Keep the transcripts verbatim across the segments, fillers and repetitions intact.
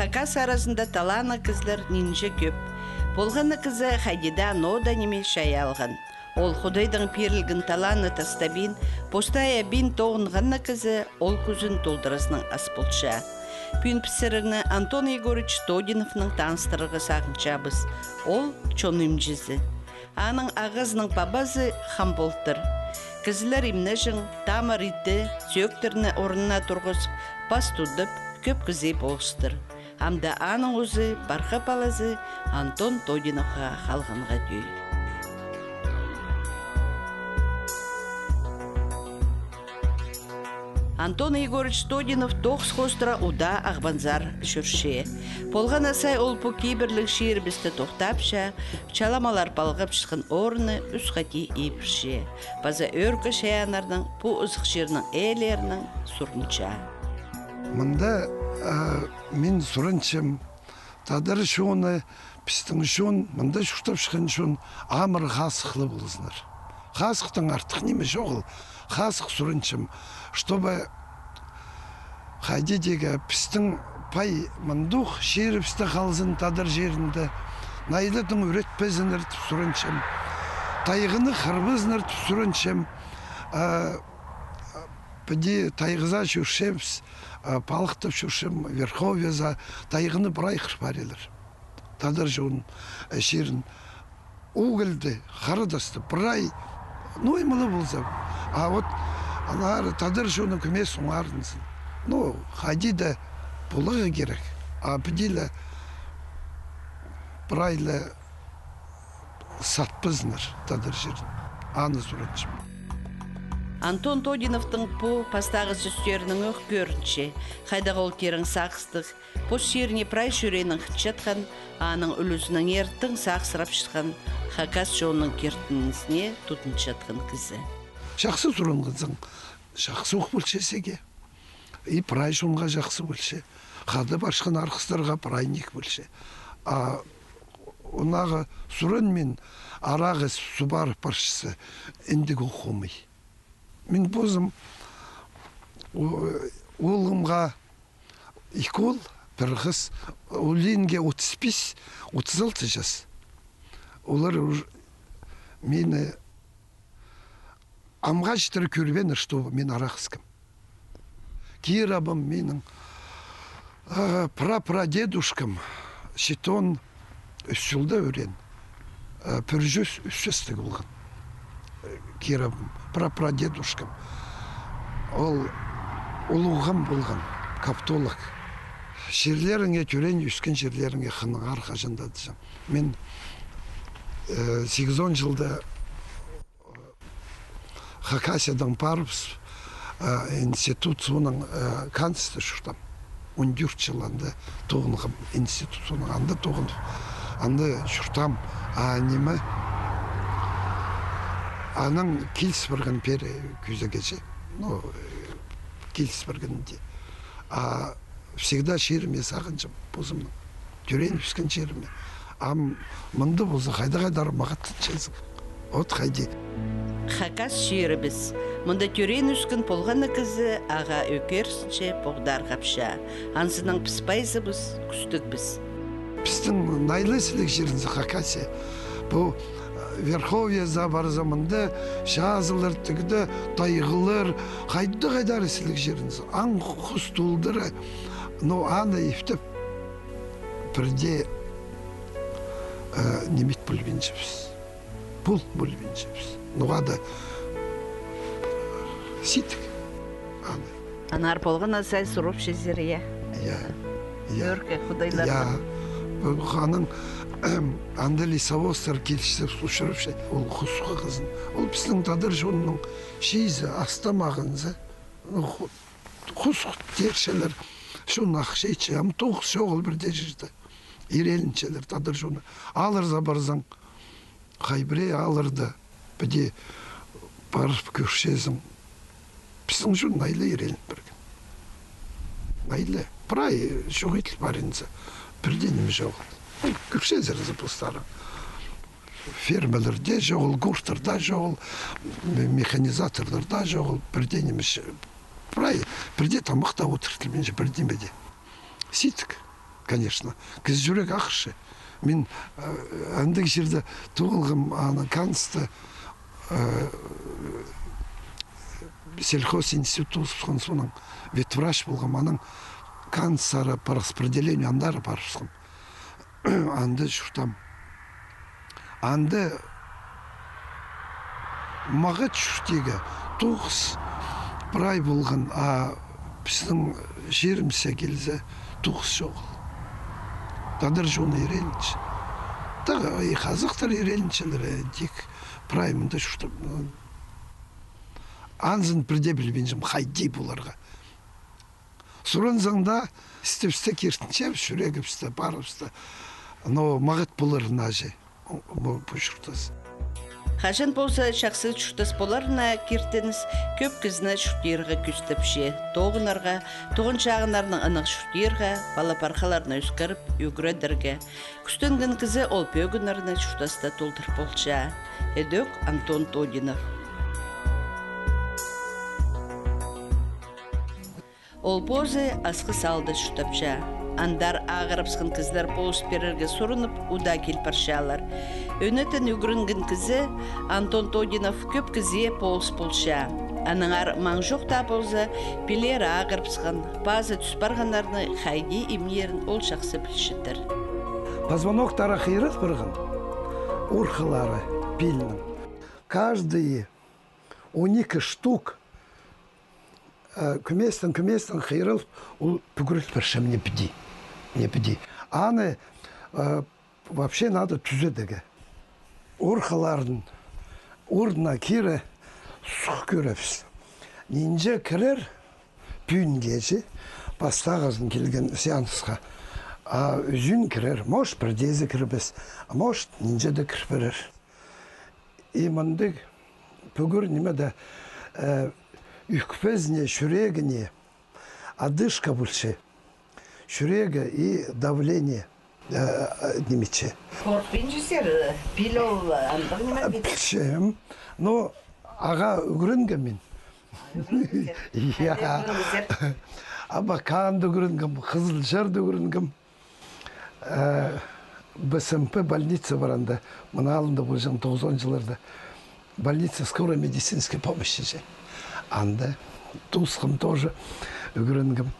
Хакас аразында талааннығ кізілер нинҷе кӧп. Полған на кізі хайди даа ноо даа ниме чайаалған. Ол Худайдаң пирілген талаанны тастабин, постайы абин тоғынған на кізі ол кӱзін толдыразынаң ас полча. Пӱӱн піс сірерні Антон Егорыч Тодиновнаң таныстырарға сағынчабыс. Ол чон имҷізі. Аның ағазының пабазы хам полтыр. Кізілер имнеҷең, тамыр иті, сӧӧктерні орнына турғызып, пас тудып, кӧп кізее полыстыр. Амды аның узы, пархы палазы Антон Тодиновха халғанға тӧӧй. Антон Егорыч Тодинов тоғыс хоостыра удаа Ағбанзар чӧрче. Полған на сай ол пу кибірліг чирібісте тохтапча, чаламалар палғапчатхан орны ӱс хати ибірче. Паза ӧӧркі чайааннарның, пу ызых чирнің ээлерінең сурынча. Мында, а, мин суранчам, тадар чоны, пістің чон, мында чуртапчатхан чон амыр хазыхлы ползыннар. Хазыхтаң артых ниме чоғыл. Хазых суранчам, чтобы хайди тигі пістің пай мындуғ чирібісте халзын, тадар чирінде. Найлатың ӱретпезіннер тіп суранчам. Тайғаны хырбазыннар тіп суранчам. А, піди тайғаза чӧрчебіс, а, палыхтап чӧрчем, Верховьеза, тайғаны прай хырбаарлар. Тадар чон, э, чирін, угольды, хара тасты прай, ну, ниме полза. А вот аннаңар тадар чоны кӧмес оңарынзын. Ну, хайди даа поларға кирек. А піди ле прай ле сатпазыннар тадар чирін. Аны суранчам. Антон Тодиновтың пу пастағы сӧстерінең ӧк кӧрінче, хайдағ ол тирең сағыстығ, пос чиріне прай чӱреенең хынчатхан, аның ӱлӱзінеңер тың сағыссырапчатхан, хакас чонының киртінізіне тудынчатхан кізі. Чахсы суранғанзың, чахсы ох полча сиге. И прай чонға чахсы полча. Хада парчатхан арғыстарға прай ниик полча. А ондағы суран мин арағы субарып парчаза, індіг ох омай. Мин позым о-, оолғымға ікі оол, пір хыс, улинге отыс пис, отыс алты час. Олар уж-, мині амға читіре кӧрбееннер, что мин арағас кем. Кирабым минің, э, прапрадедушкам читон ӱс чылда ӧреен, э, пір чӱс ӱс частығ полған. Э, кирабым, прапрадедушкам. Ол улуғ ағам полған, каптолог. Чирлеріңе, тӧреен, ӧскен чирлеріңе хыныңар хаҷан даа тіҷең. Мин, э, сигізон чылда Хакасиядаң парыбыс, а, институт соонаң, а, Канскта чуртаам. Он тӧрт чыл анда тоғынғам, институт соонаң анда тоғынып, анда чуртаам, а, ниме, анаң киліс парған пеер кӧзігҷе, ну, э, киліс парған інде. А всегда чиріме сағынчам, позымның. Тӧреен ӧскен чиріме. Ам мында полза, хайда-хайдар мағаттанчазың. От хайди. Хакас чирібіс. Мында тӧреен ӧскен полған на кізі ағаа ӧкерсінче поғдарғапча. Анзынаң піс пайзыбыс, кӱстігбіс. Пістің найлы сіліг чирінзі Хакасия. Пу, э, Верховьеза парза, мында чазылар, тігде тайғалар, хайда-хайдар сіліг чирінзі. Аң хус толдыра. Но аны иптеп, пірдее, э, ниме ит полбинчабыс. Пол полбинчабыс. Ноға-да сидік. Аны. Аннаңар полған на сай сурапчазар, я? Я. Я. Ӧӧркі худайлар. Я. Анаң анда лесовозтар килче, учурапча. Ол хусхы хызын. Ол пістің тадар чонның чиизі, ас-тамағынзы. Ну, ху-, хус теерчелер, чон ахча итче, ам тоғыс чоғыл пірдее чирде. Ирееленчелер тадар чоны. Аалларзар парзаң, хай пірее аалларда піди парып кӧрчезің. Пістің чон найлы ирееленіп пирген. Найлы. Прай чох иділ паринза. Пірдее ниме чоғыл. Кӧрчезер за постарың. Фермалар даа чоғыл, гурттар даа чоғыл, ме-, механизаторлар даа чоғыл, пірдее ниме ч-, прай, пірдее тамах таа одыртылбинча, пірдее ниме дее. Сидік. Конечно, кізі чӱрек ағырча. Мин, э, андағ чирде тоғынғам, аны Канскта, э, сельхозинститут тоосхан соонаң ветврач полғам, анаң Кансксар по распределению андар парыбысхам. Анда чуртаам. Анда мағат чуртирға тоғыс прай полған, а пістің чирімізге килзе, тоғыс чоғыл. Тадар чоны иренче. Тағы и хазахтар иренчелер, э, тик прай мында чуртап. Анзын пірдее пілбинчем, хайди поларға. Сурынзаң даа, істебісте киртінчебіс, чӱрегібісте, парыбысты. Но мағат полар на же, пу, пу чуртас. Хаҷан полза чахсы чуртас поларына киртініс кӧп кізіні чуртирға кӧстепче. Тоғынарға, тоғынҷағыннарның ынағ чуртирға, пала-пархаларны ӧскіріп, ӱгредерге. Кӱстенген кізі ол пӧгіннерні чуртаста толдыр полча. Ідӧк Антон Тодинов. Ол позы Асхыс аалда чуртапча. Андар ағырыбысхан кізілер полыс пирерге сурынып, удаа кил парчалар. Ӧнетін ӱгренген кізі Антон Тодинов кӧп кізее полыс полча. Аннаңар маң чох таа полза, пилері ағырыбысхан, пазы тӱс парғаннарны хайди имнирін ол чахсы пілчетір. Позвоноктары хыйрал парған, орхылары пилнің. Каждый он ікі штук Э, кӧместең, кӧместең хыйрал, ол пӱгіріл парча, мына піди. Мына піди. Аны, э, вообще надо тӱзедерге. Орхыларын орнына кире суғ кӧрербіс. Нинҷе кірер, пӱӱн кичее, пастағызын килген сеансха. А ӱзӱн кірер, может, пірдеезі кірбес, а может, нинҷе дее кір пирер. И мындағ пӱгӱр ниме дее, э, ӧкпезіне, чӱрегіне одышка полча. Чӱрегі и давление, э, э, нимече. Хорыхпинчазар, пил ол андағ ниме пит. Пілчем. Но ағаа ӱгренгем мин. Ӱгренгезер. Я. Хайда ӱгренгезер? Абаканда ӱгренгем, Хызылчарда ӱгренгем. Э, Б С М П больница пар анда, мының алнында полҷаң тоғызон чылларда. Больница скорой медицинской помощи же. Анда тоосхам тоже, ӱгренгем.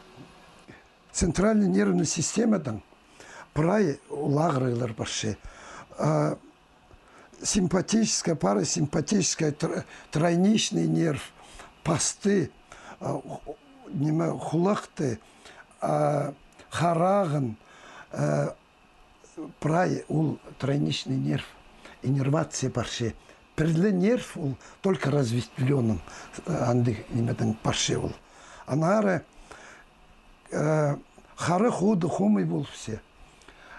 Центральный нервный системадаң прай ол ағырығлар парча. А, симпатическая, парасимпатическая, тр-, тройничный нерв, пасты, а, ху-, ниме, хулахты, а, харағын, а, прай ол тройничный нерв, иннервация парча. Пір ле нерв ол только разветвлённый, а, андағ нимедең парча ол. Аннаңар, э, хара худы хомай полыбысча.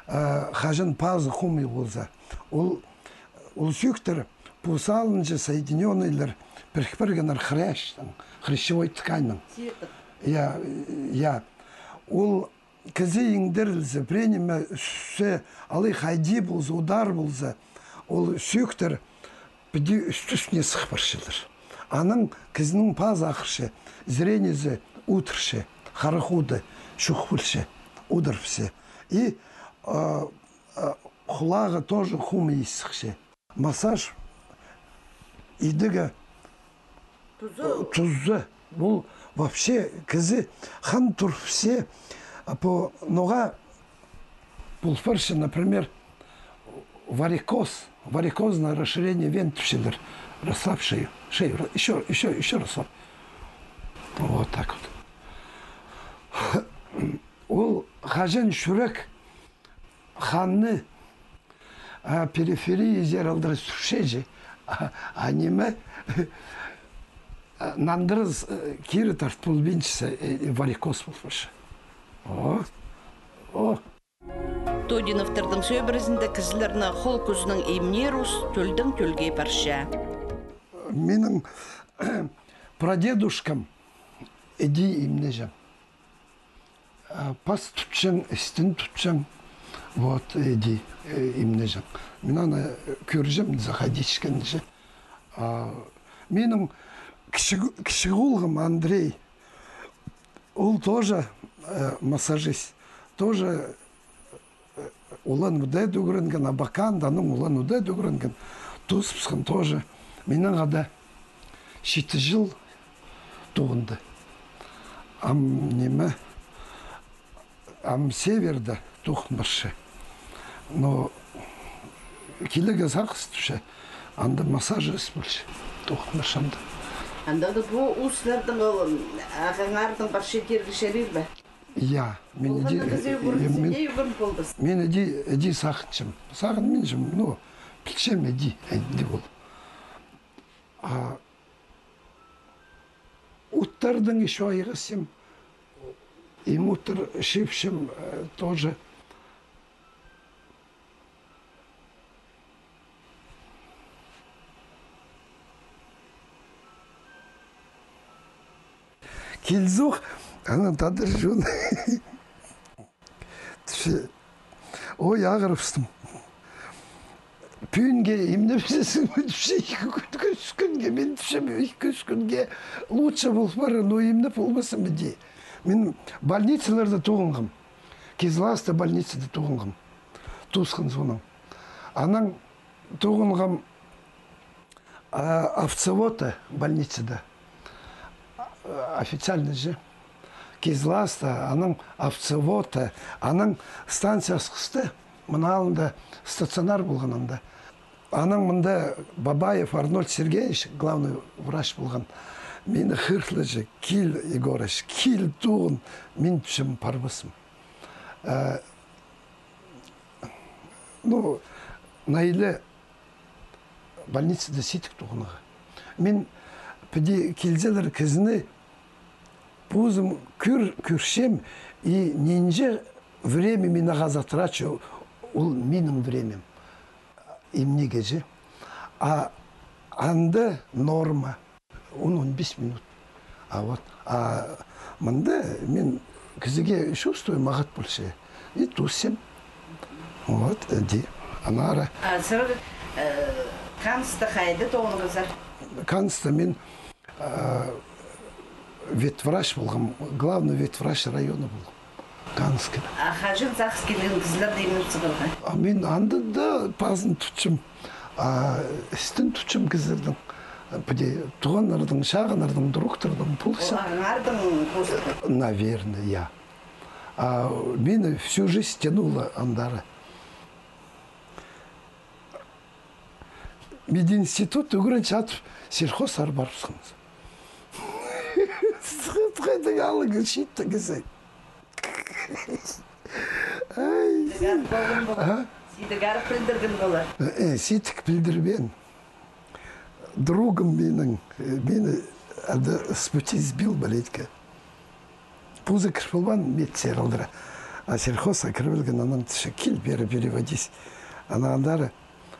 Э, хаҷан пазы хомай полза, ол, ол сӧӧктер пу салынҷа соединённыйлар пірік парғаннар хрящтаң, хрящевой тканьнаң. Сиртіп. Я, я. Ол кізі иңдерілзе, пірее ниме ӱссе, алай хайди полза, удар полза, ол сӧӧктер піди ӱстӱсіне сых парчалар. Анаң кізінің пазы ағырча, зрениезі удырча, хара худы чох полча, удырыбысча. И, а, а, хулағы тоже хомай ис сыхча. Массаж идерге тузы. Тузы. Ол вообще кізі хан турыбысча, а, пу ноға пол парча, например, варикоз, варикозное расширение вен тіпчелер. Расслабь шею. Шею, ра-, ещё, ещё, ещё расслабь. Вот так вот. Ол хаҷан чӱрек ханны, а, перифериязар алдыра сӱрче же, а, а ниме, а, нандыра, э, кире тарт полбинчаза, э, э, варикоз пол парча. О, о. Тодиновтарның сӧбірезінде кізілерні хол кӱзінең имнир ус тӧлдең тӧлге парча. Минің прадедушкам іди имнеҷең. А, пас тутчаң, істін тутчаң. Вот, іди, э, имнеҷең. Мин аны, э, кӧрҷем, заходитчең же. А, минің кічіг-, кічіг оолғым Андрей, ол тоже, э, массажист, тоже Улан-Удэде ӱгренген, Абаканда, анаң Улан-Удэде ӱгренген. Туспысхан тоже. Минең хада читі чыл тоғынды. Ам ниме, ам северде тоғын парча. Но килерге сағыс тіпче, анда массажист полча. Тоғын парча анда. Анда даа пу устарның ол ағаңарның парча тирге чарир ба? Я, мен иди, я, мен, мен иди, иди сағынчам. Сағынминчам, ну, пілчем, иди, иди ол. А уттардаң ещё айғасчам, им уттар чыыпчам, э, тоже. Килзох, анаң тадар чон. Тіпче, ой, ағырыбыстым. Пӱӱнге имнепчезің бе, тіпче, ікі кӱн, ӱс кӱнге, мин тіпчем, ікі-ӱс кӱнге лучше пол парар, но имнеп полбаспын ба, тее. Мин больницаларда тоғынғам. Кизласта больницада тоғынғам. Тусхан соонаң. Анаң тоғынғам, а, Овцеводта больницада. А, официальный же. Кизласта, анаң Овцеводта, анаң станция Асхыста, мына алнында стационар полған анда. Анаң мында Бабаев Арнольд Сергеевич, главный врач полған. Мині хығырча, кил, Егорыч, кил тоғын, мин тіпчем парбаспын. Э, ну, Наиле больницада сидік тоғынарға. Мин піди килзелер кізіні позым кӧр-, кӧрчем, и нинҷе время мин ағаа затрачу, ол минің времям. Имнеге же. А анда норма. Он, он пис минут. А вот, а мында мин кізіге чувствую, мағат полча. И туссам. Вот, иди. Аннаңар. А сірер, э, Канста хайда тоғынғазар? Канста мин, э, ветврач полғам, главный ветврач района полғам. Канскіде. А хаҷан сағыс килген кізілерні имнеп сығарға? А мин анда даа пазын тутчам. А істін тутчам кізілернің. Піди туғаннарның, чағыннарның, другтарның полза. Оларның позы. Наверное, я. А мині всю жизнь тянуло андар. Мединститут ӱгренче атып, сельхозтар парыбысханбыс. Хайдағ алығ чииттең кізі. Ай. А? Сидік арып пілдірген полар. Э, сидік пілдірбеен. Другым минің, э, мині анда с пути сбил, маленько. Позы кір полбаан медсестра алдыра. А сельхозха кір пілген, анаң тіпче, кил пеер, переводись. Анаң андар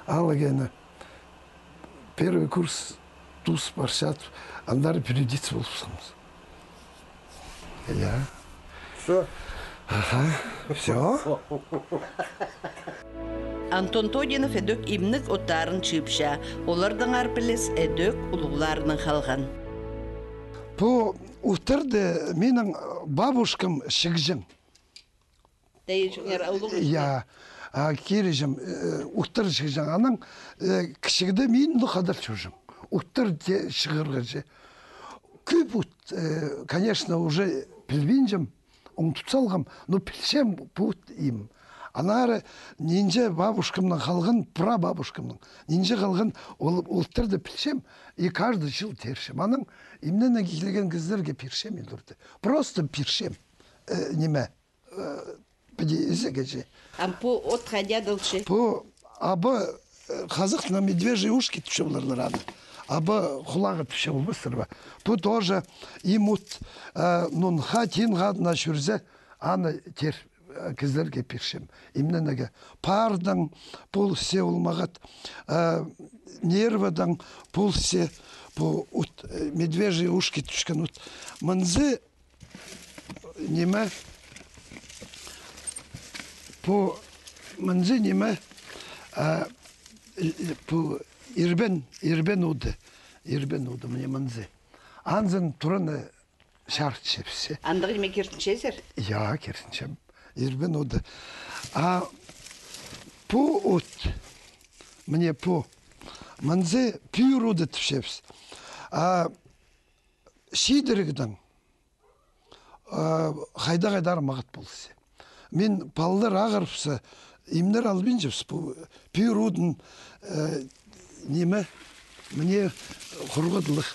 алығ аны первый курс тус парчат, андар переводиться полыбысханбыс. Я. Всё? Ага, всё. Антон Тодинов ідӧк имнег оттарын чыыпча, олардаңар піліс ідӧк улуғларынаң халған. Пу уттарда минің бабушкам чыыҷаң. Тайҷаңар улуғ. Я, а, кирҷем, э, уттар чыыҷаң. Анаң, э, кічігде мин дее хадар чӧрҷем. Уттар тее чыырға же. Кӧп ут, э, конечно, уже пілбинчем, ундут салғам, но пілчем пу ут им. Аннаңар нинҷе бабушкамнаң халған, прабабушкамнаң, нинҷе халған, ол, ол уттарды пілчем, и каждый чыл теерчем. Анаң имненерге килген кізілерге пирчем, ӱлӱрді. Просто пирчем. Э, ниме, э, піди ізеге же. Ам пу от хайди адалча? Пу абы, э, хазахтаңар медвежьи ушки тіпче поларлар аны. Абы хулағы тіпче полбассар ба. Пу тоже им ут, э, нунға, тиинге адына чӧрзе, аны теер, э, кізілерге пирчем. Имненерге. Паардаң полза ол мағат, э, нервадаң полза пу ут, э, медвежьи ушки тіпчеткен ут. Мынзы ниме, пу, мынзы ниме, а, и, и, пу ирбен, ирбен уды, ирбен уды, мына мынзы. Анзын тураны чарытчабыс. Андағ ниме киртінчезер? Я, киртінчем. Ирбен уды. А Пу ут, мына пу, мынзы пӱӱр уды тіпчебіс. А чидірігнең, а, хайда-хайдар мағат полза. Мин палалар ағырыбысса, имнер албинчабыс, пу пӱӱр удын, э, ниме, мына хурғадылығ,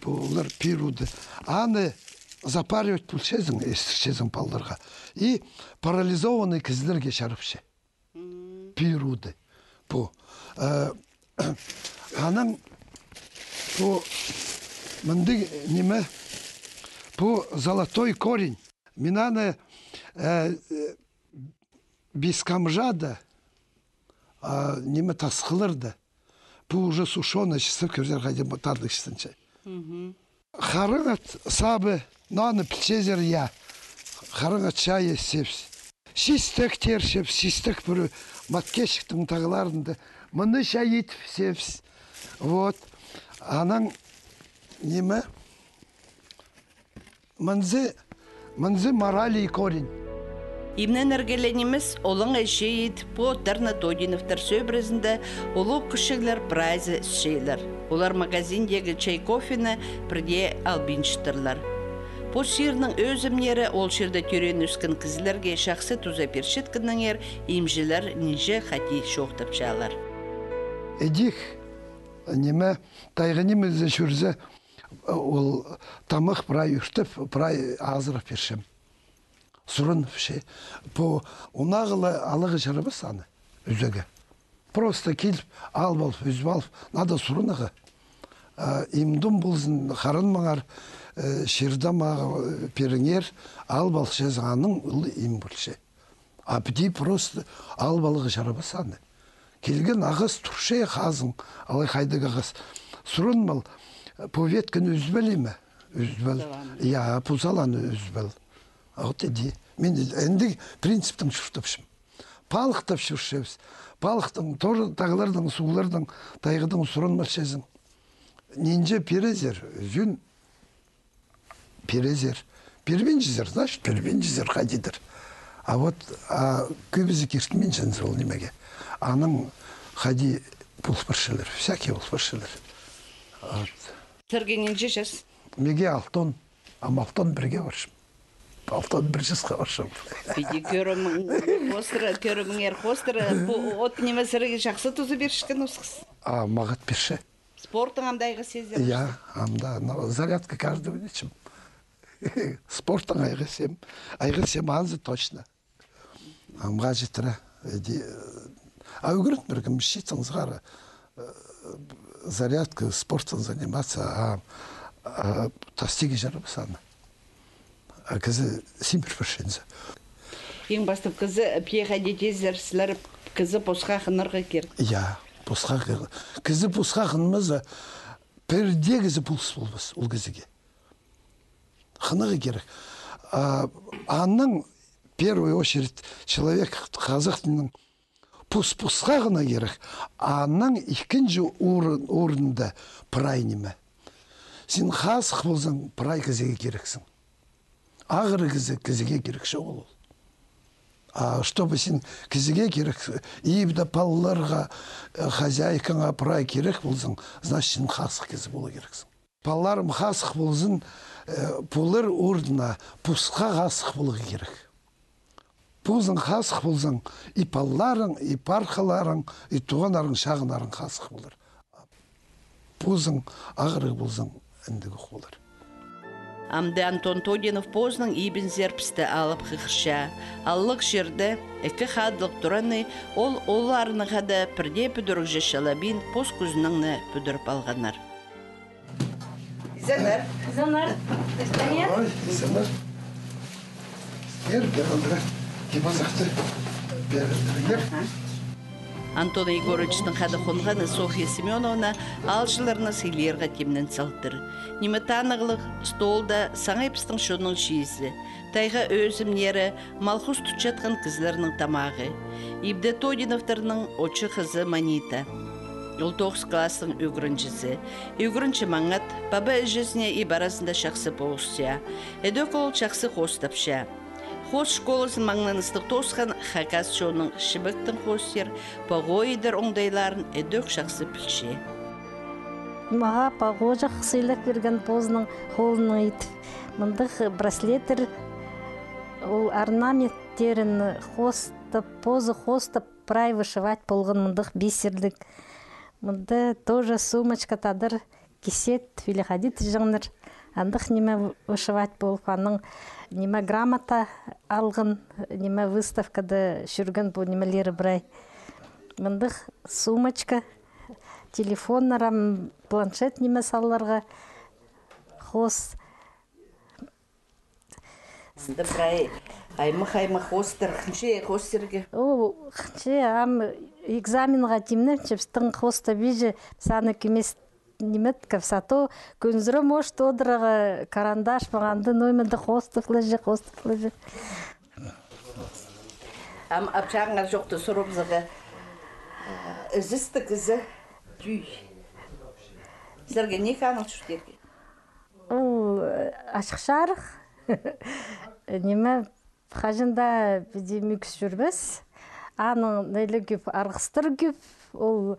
пу олар пӱӱр уды. Аны запаривать полчазың, истірчезің палаларға. И парализованный кізілерге чарапча. Пӱӱр уды. Пу, э, анаң пу мындағ ниме, пу золотой корень. Мин аны, э, э, бискамжада, а, ниме, тасхыларда. Пу уже сушеный, чистеп кӧрзер, хайди татлығ чистенче. Хараңат сабы, но аны пілчезер, я. Хараңат чай исчебіс. Чистек теерчебіс, чистек пӱӱр Маткечіктің тағларында. Мыны чай итіп исчебіс. Вот. Анаң ниме? Мынзы, мынзы моралий корень. Имненерге ле нимес, олаңай чай ит, пу оттарны Тодиновтар сӧбірезінде улуғ кӱсчіглер прайзы ісчелер. Олар магазиндегі чай-кофені пірдее албинчаттырлар. Пос чирнің ӧзімнері ол чирде тӧреен-ӧскен кізілерге чахсы туза пирчеткеннеңер, имҷілер нинҷе хати чоохтапчалар. Ідӧк, ниме, тайға нимезі чӧрзе, ол тамах прай ӱртеп, прай азырап пирчем. Сурынып чи. Пу унағла аларға чарабас аны, ӱзеге. Просто киліп, алып алып, ӱзіп алып, надо сурынарға. А, им-том ползын, харынмаңар, э, чир-тамағы, э, пиріңер, алып алчазың, анаң ол им полча. А піди просто алып аларға чарабас аны. Килген ағас турча, хазың, алай хайдағ ағас. Сурынмал, пу ветканы ӱзіп алим ме? Ӱзіп ал. Пузаланы. Я, пузаланы ӱзіп ал. А вот іди. Мин андағ принциптең чуртапчам. Палыхтап чӧрчебіс. Палыхтаң, тоже тағлардаң, суғлардаң, тайғадаң сурынмалчазың. Нинҷе пирезер, ӱзӱн пирезер. Пирбинчезер, значит, пирбинчезер, хайдидыр. А вот, а, кӧбізі киртінминче ол нимеге. Анаң хайди пол парчалар, всякий пол парчалар. Вот. Сірерге нинҷе час? Меге алтон, ам алтон пірге парчам. Алтон пір часха парчам. Піди кӧрімің хоостыра, кӧріміңер хоостыра, пу от ниме сірерге чахсы туза пирчеткен осхас? А, мағат пирче. Спортнаң ам даа айғасчазар? Я, ам даа, но зарядка каждый день итчем. Спортнаң айғасчам. Айғасчам анзы точно. Амға читіре. Іди, а ӱгреніп пиргем, читсең сығара, э, зарядка, спортом заниматься, а, а тастиге чарабас аны. А кізі симір пірсінзе. Иң пастап кізі, пие хайди тизер, сірер, кізі посха хынарға кирек. Я, посха кір-, кізі посха хынмаза, пірдее кізі полыс полбас ол кізіге. Хынарға кирек. А, анаң, первую очередь, человек, хазах тілінең пос-посха хынарға кирек. Анаң ікінҷі орын, орында прай ниме. Син хазых ползаң, прай кізіге кирексің. Ағырығ кізі, кізіге кирек чоғыл ол. А чтобы син кізіге кирек, ибде палаларға, э, хозяйкаңа прай кирек ползаң, значит, син хазых кізі поларға кирексің. Палаларым хазых ползын, э, полар орнына посха хазых поларға кирек. Позың хазых ползаң, и палаларың, и пархаларың, и туғаннарың, чағыннарың хазых полар. Позың ағырығ ползаң, індіг ох полар. Амды Антон Тодинов позының ибінзер пісті алып хығырча. Аллығ чирде ікі хадылығ тураны ол оларны хада пірдее пӱдірігҷе чалабин пос кӱзінеңні пӱдіріп алғаннар. Изеннер. Изеннер. Изеннер. Ой, изеннер. Пер, пер, андыра. Кипазахты. Пер, пер. Антон Егорычтың хада хонғаны Софья Семёновна аалҷыларны сыйлирға тимнен салтыр. Ниме танығлығ, столда саңай пістің чонның чиизі. Тайға ӧзімнері, мал-хус тутчатхан кізілернің тамағы. Ибде Тодиновтарның очы хызы Манита. Ол тоғыс класстың ӱгренҷізі. Ӱгренҷі маңат, паба іҷезіне иб аразында чахсы полысча. Ідӧк ол чахсы хоостапча. Хоос школазын маңнаныстығ тоосхан хакас чонның чібектең хоостир, пого идер оңдайларын ідӧк чахсы пілче. Мағаа погоҷах сыйлап пирген позының холынаң ит. Мындағ браслеттер, ол орнаменттерін хоостап, позы хоостап, прай вышивать полған мындағ бисерліг. Мында тоже сумочка тадар кисет, или хайди тіҷеңнер. Андағ ниме вышивать полып, аның ниме грамота алған, ниме выставкада чӧрген пу нимелері прай. Мындағ сумочка, телефоннар ам, планшет ниме саларға хоос. Анда прай аймах-аймах хоостар, хынча хоостирға. О, хынча, ам экзаменға тимненчебіс, тың хоостап иҷе, саны кӧмес ниметкебіс, а то кӧнзіре, может, одырарға карандаш мағаа, анда ноо мында хоостап ле іҷе, хоостап ле іҷе. Ам апчағыңар чохта сурыбызарға, ізісті кізі тӱӱй. Сірерге ниик аңыл чуртирға? Ол, э, ачых-чарых. Ниме, хаҷан даа піди мӱкіс чӧрбес. Аның неле кӧп арғыстар кӧп. Ол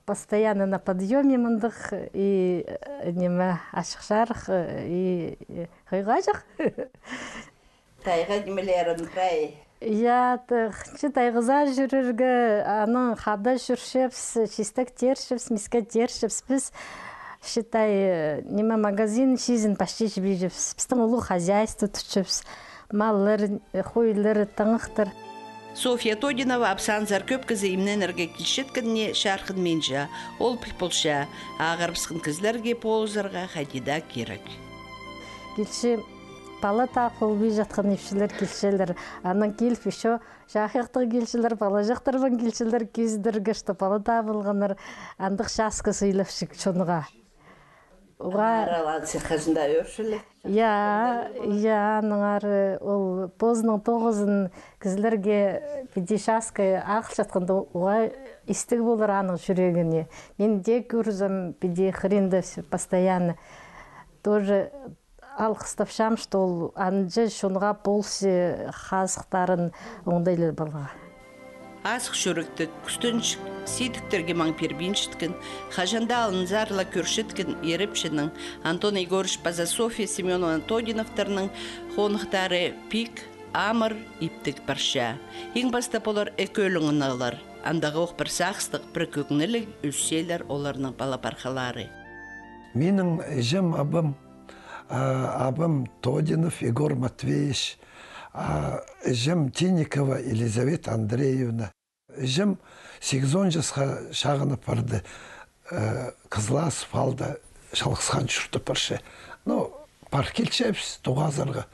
постоянно на подъёме мындағ, и, э, ниме, ачых-чарых, э, и, э, хыйғаҷах. Тайға нимелерін прай. Я, т-, чи тайғазар чӧрерге, анаң хада чӧрчебіс, чистек теерчебіс, миске теерчебіс. Піс, считай, ниме, магазин чизін почти чібинчебіс. Пістің улуғ хозяйство тутчабыс. Маллар, хойлар, таңахтар. Софья Тодинова апсаанзар кӧп кізі имненерге килчеткеніне чархынминча, ол піл полча, ағырыбысхан кізілерге полызарға хайди даа кирек. Килче пала таап полбинчатхан ипчілер килчелер. Анаң киліп, ещё чахайахтығ килчелер, палаҷахтарбаң килчелер, кӧзідерге, что пала таап алғаннар, андағ часка сыйлапча чонға. Уғаа. Аннаңар алаң син хаҷан даа ӧрчелер. Я, я, аннаңар ол позының тоғызын кізілерге піди часка ағылчатханда, уғаа истіг полар аның чӱрегіне. Мин дее кӧрзем, піди хыринда всё постоянно. Тоже алғыстапчам, что ол анҷа чонға полысча хазыхтарын оңдайлар поларға. Азых чӱректіг, кӱстенҷік, сидіктерге маң пирбинчеткен, хаҷан даа алнынзар ла кӧрчеткен ирепчінің Антон Егорыч паза Софья Семёновна Тодиновтарның хоныхтары пик амыр, иптіг парча. Иң пастап олар ікі ӧлеңні алар. Андағох пір сағыстығ, пір кӧңніліг ӧсчелер оларның пала-пархалары. Минің іҷем-абам, а, абам Тодинов Егор Матвеевич, а, іҷем Тинникова Елизавета Андреевна. Іҷем сигізон часха чағынып парды, э, Кызлас палда чалғысхан чуртап парча. Ну, пар килчебіс, тоғазарға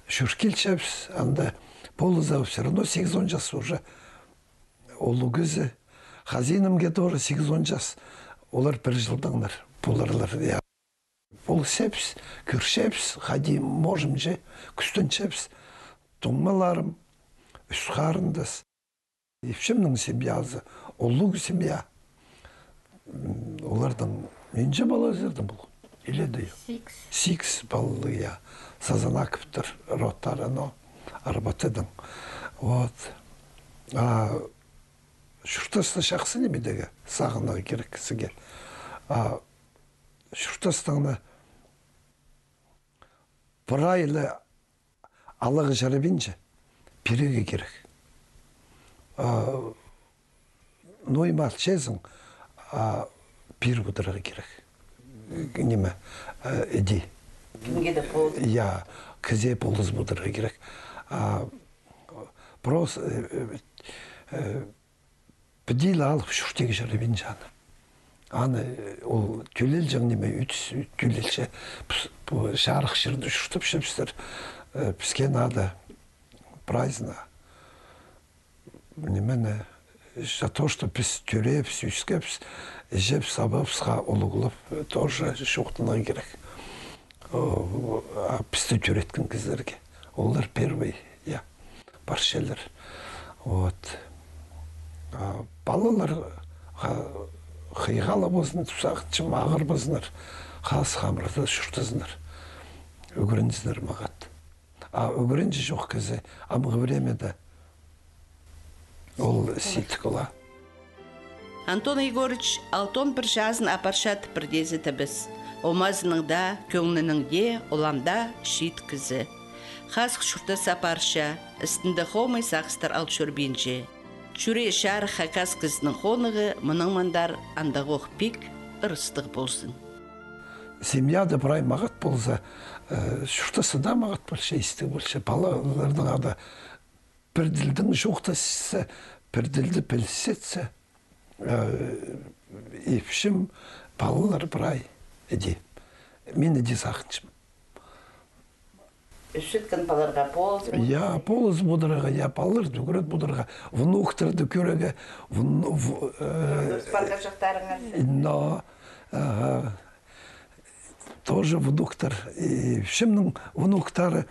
чӧр килчебіс, анда полыза, всё равно сигізон час уже улуғ кізі. Хазинамға тоже сигізон час, олар пір чылдаңнар поларлар, я. Полысчабыс, кӧрчебіс, хайди можем же, кӱстенчебіс. Туңмаларым, ӱс харындас. Ипчімнің семьязы, улуғ семья. М, оларның нинҷе палазы ирді пу? Иледе. Сигіс. Сигіс палалығ, я. Сазанаковтар родтары, но Арбатыдаң. Вот. А чуртасты чахсы ниме идерге, сағынарға кирек кізіге. А чуртастың на прай ла аларға чарабинча, пирерге кирек. А, ну, и мал чезің, а, пиріп одырарға кирек. Ниме, а, іди. Кемге дее полыс. Я, кізее полыс одырарға кирек. А, просто, э, э, э, піди ла алып чуртирға чарабинча аны. Аны, э, ол тӧлелҷең ниме, ӱдіс, ӱ-, тӧлелче, піс, пу чарых чирде чуртапчабыстыр, э, піске надо праздно. Нимені, за то, что піс тӧреебіс, ӧскебіс, іҷебіс, абабысха улуғлап, э, тоже чоохтанарға кирек. О, а пісті тӧреткен кізілерге. Олар первый, я, парчалар. Вот. А палалар ха-, хыйға ла ползын тіп сағынчам, ағырбазыннар, хазых амырда чуртазыннар. Ӱгрензіннер мағат. А ӱгренҷі чох кізі амғы времяда ол сидік ола. Антон Егорыч алтон пір чазын апарча тіпірдезі тібіс. Омазының даа, кӧңнінің дее, олам даа чиит кізі. Хазых чуртас апарча, істінде хомай сағыстар ал чӧрбинче. Чӱрее чарых хакас кізінің хонығы мының мындар андағох пик ырыстығ ползын. Семьяда прай мағат полза, э, чуртазы даа мағат полча, истіг полча. Палаларның ада пір тілдең чоохтасча, пір тілді пілісчетсе, э, ипчім палалар прай іди. Мин іди сағынчам. Ӱсчеткен палаларға полызып. Я, полызып одырарға, я, палаларды ӱгрет одырарға, внуктарды кӧрерге, вну-, в-, э, Спарғаҷахтарыңар. Но, ага. Тоже внуктар. И ипчімнің внуктары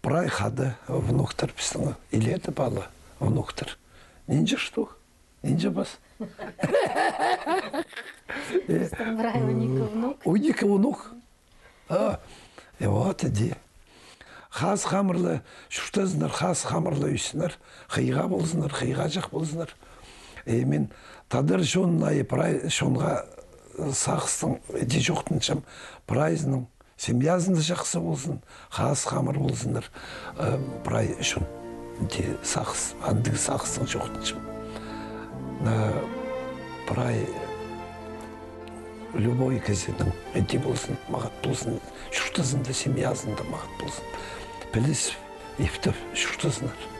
прай хада внуктар пістің. Илееде пала внуктар. Нинҷе штук? Нинҷе пас? Пістің прай он ікі внук. Он ікі внук. А, и вот іди. Хазых амырлы чуртазыннар, хазых амырлы ӧссіннер, хыйға ползыннар, хыйғаҷах ползыннар. И мин тадар чонына, и прай чонға сағыстаң іди чоохтанчам, прайзының семьязында чахсы ползын, хазых амыр ползыннар, э, прай чон. Іди сағыс, андағ сағыстаң чоохтанчам. Э, прай любой кізінің іди ползын, мағат ползын, чуртазында, семьязында мағат ползын. Піліс, иптеп чуртазыннар.